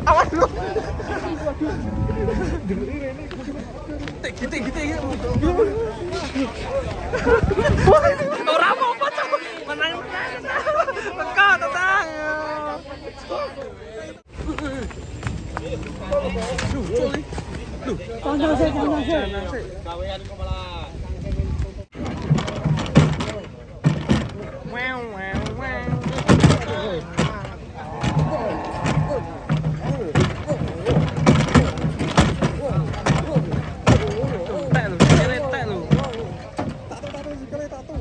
Awas lu. Gitu. Ora apa-apa, Cok. Menang. Teko tenang. Duh, tangan sik. Gawean kok malah. Wow, wow, wow. Tek lu. Tatu sikile tatu.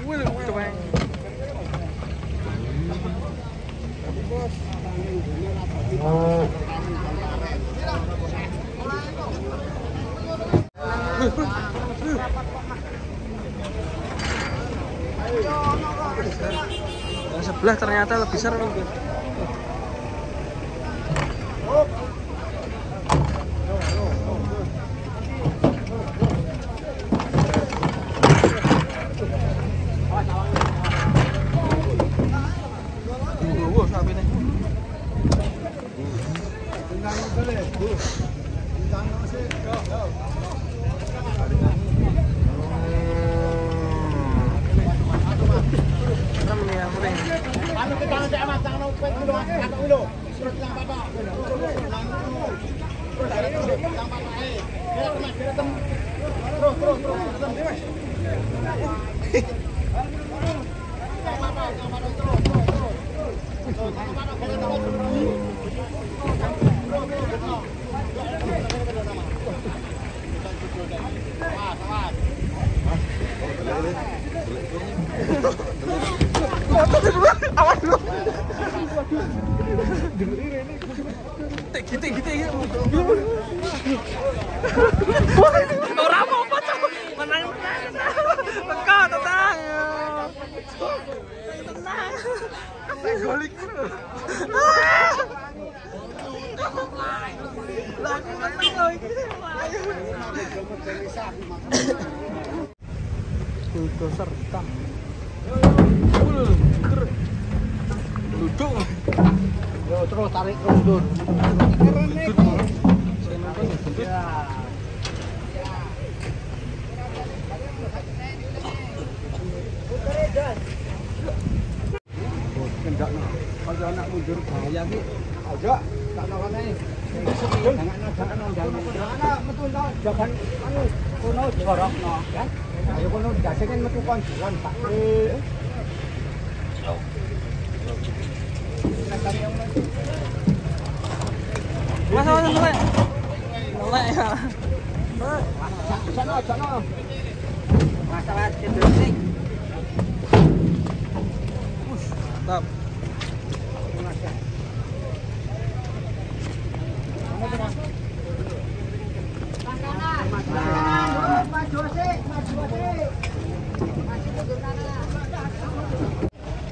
Wih, coba. Yang sebelah ternyata lebih seru. Wah, sapi nih. Awas lu. Gitu. Ora apa-apa, Cok. Menang. Teko tenang. Tenang. Golik. Lah aku menang lho iki. Bulldozer hitam. Duduk. Yo terus tarik terus mundur. Saya nonton ya, buntut. Kendakno. Kalau anak mundur bahaya ki. Aja tak nawane. Jangan metu jangan anu kono jorokno ya. Ayo kono ndase kan metu kon jalan Pak. Mas, mas, melek. Sono. Masalah cedek. Mantap.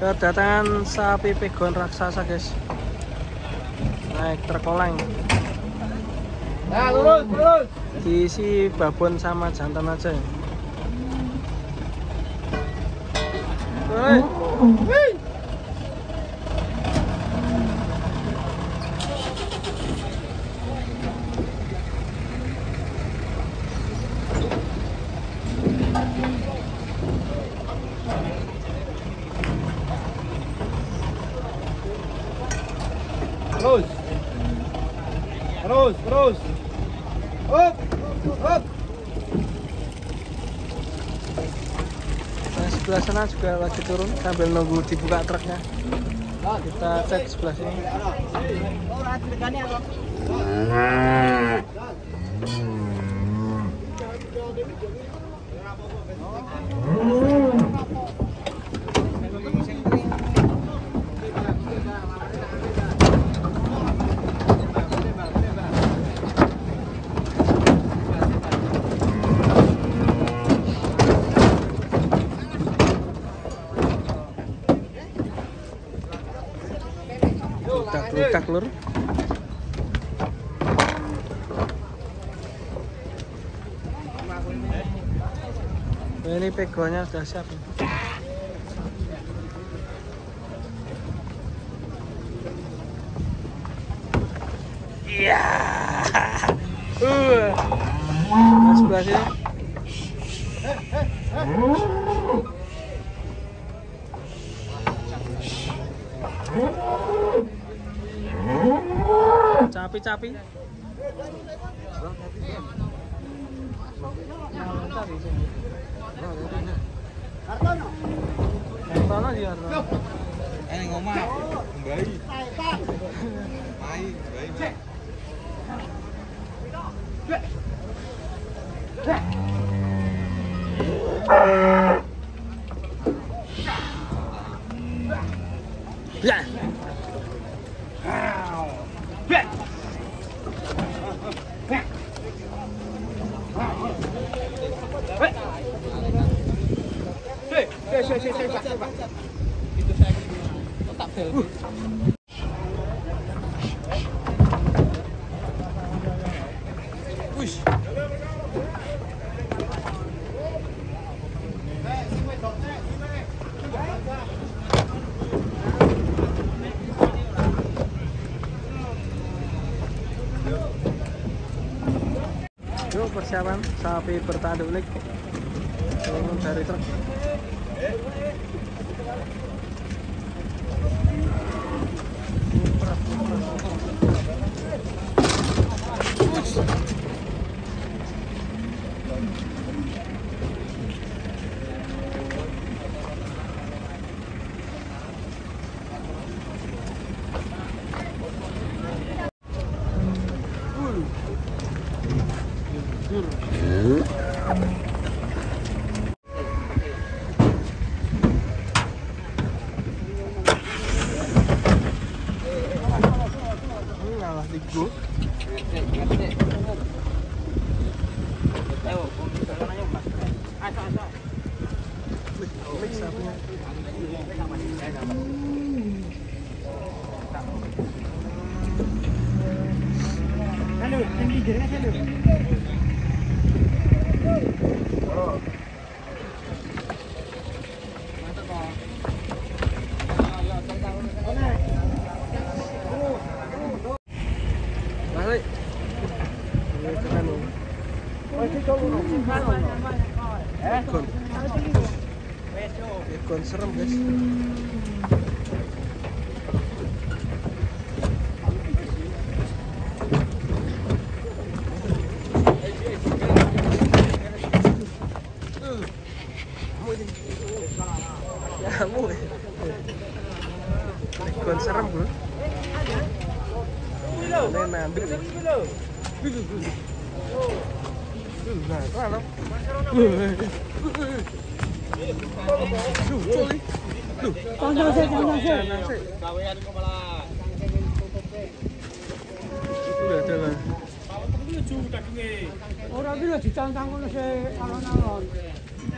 Kedatangan sapi pegon raksasa, guys. Naik terkoleng. Nah, lurus, lurus. Diisi babon sama jantan aja. Hei. Terus. Terus, terus. Up, up. Nah, sebelah sana juga lagi turun sambil nunggu dibuka truknya. Kita cek sebelah sini. Ludak lur. Ini pegonya sudah siap. Iya. Nah, sebelah sini. Capi-capi. Hartono. Hartono ya Hartono. Ini ngomah. Mbak. Mai, mbak. Ya. Yuk persiapan sapi bertanduk lik turun dari truk. Ngalah tiga. Legon serem guys. Legon serem bro. Ini nanduk. Nah, kalau Ora iki lho ditantang ngono sik alon-alon.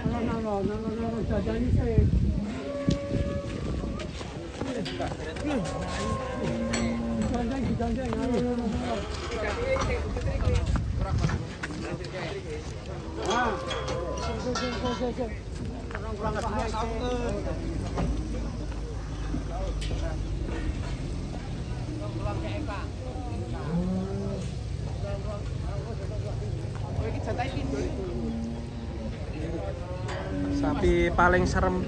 Alon-alon, alon-alon jajane sik. Ditantang, ditantang alon-alon. Ah. Sapi paling serem.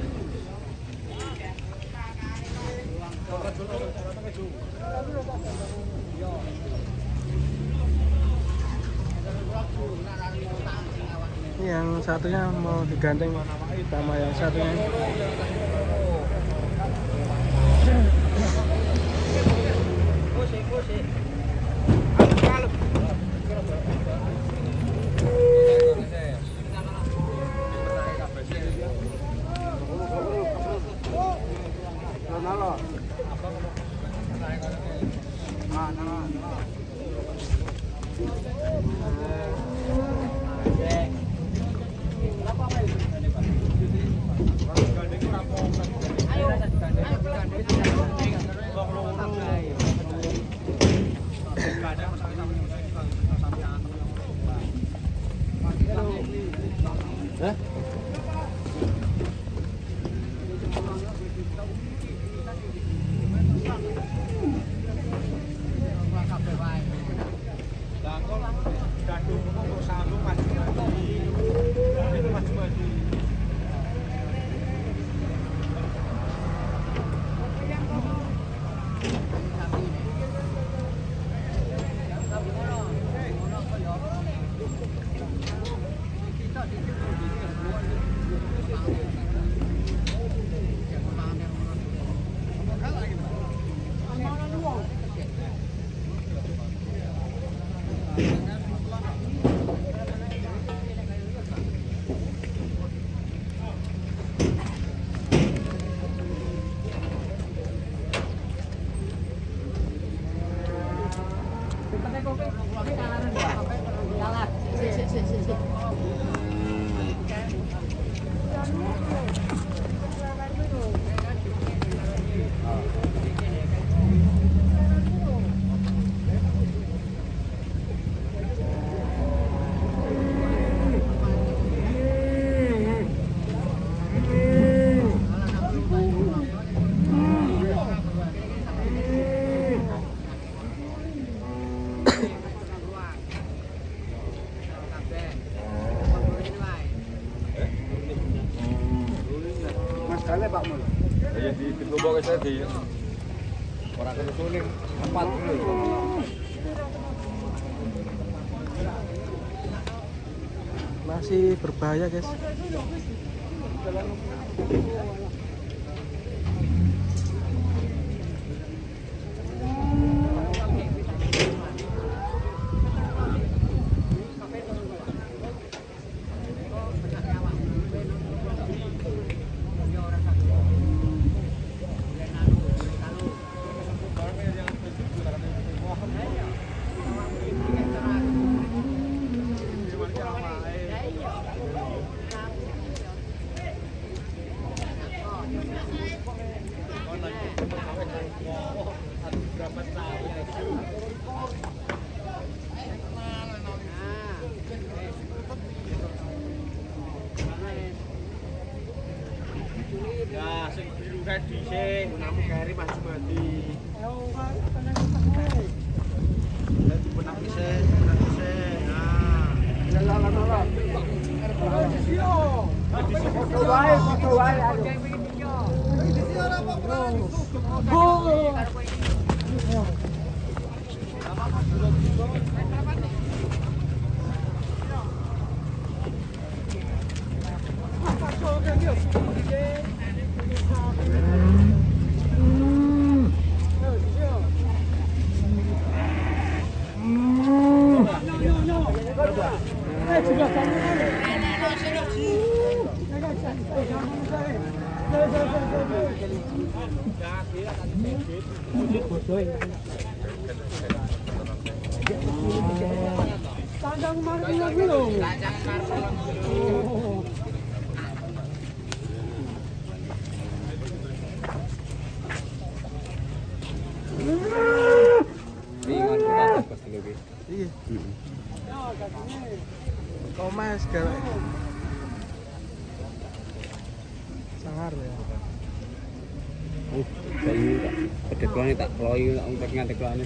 Ini yang satunya mau digandeng sama yang satunya. Masih berbahaya, guys. Ya, sing biru kae dhisik, namu kari Mas Jumadi. Lah dipenang dhisik, dipenang dhisik. Nah. Lah lah lah. Foto wae, foto wae. Iya. Koma segala. Sangar ya. Saya tak pedeklone tak kloyi tak ngantek klone.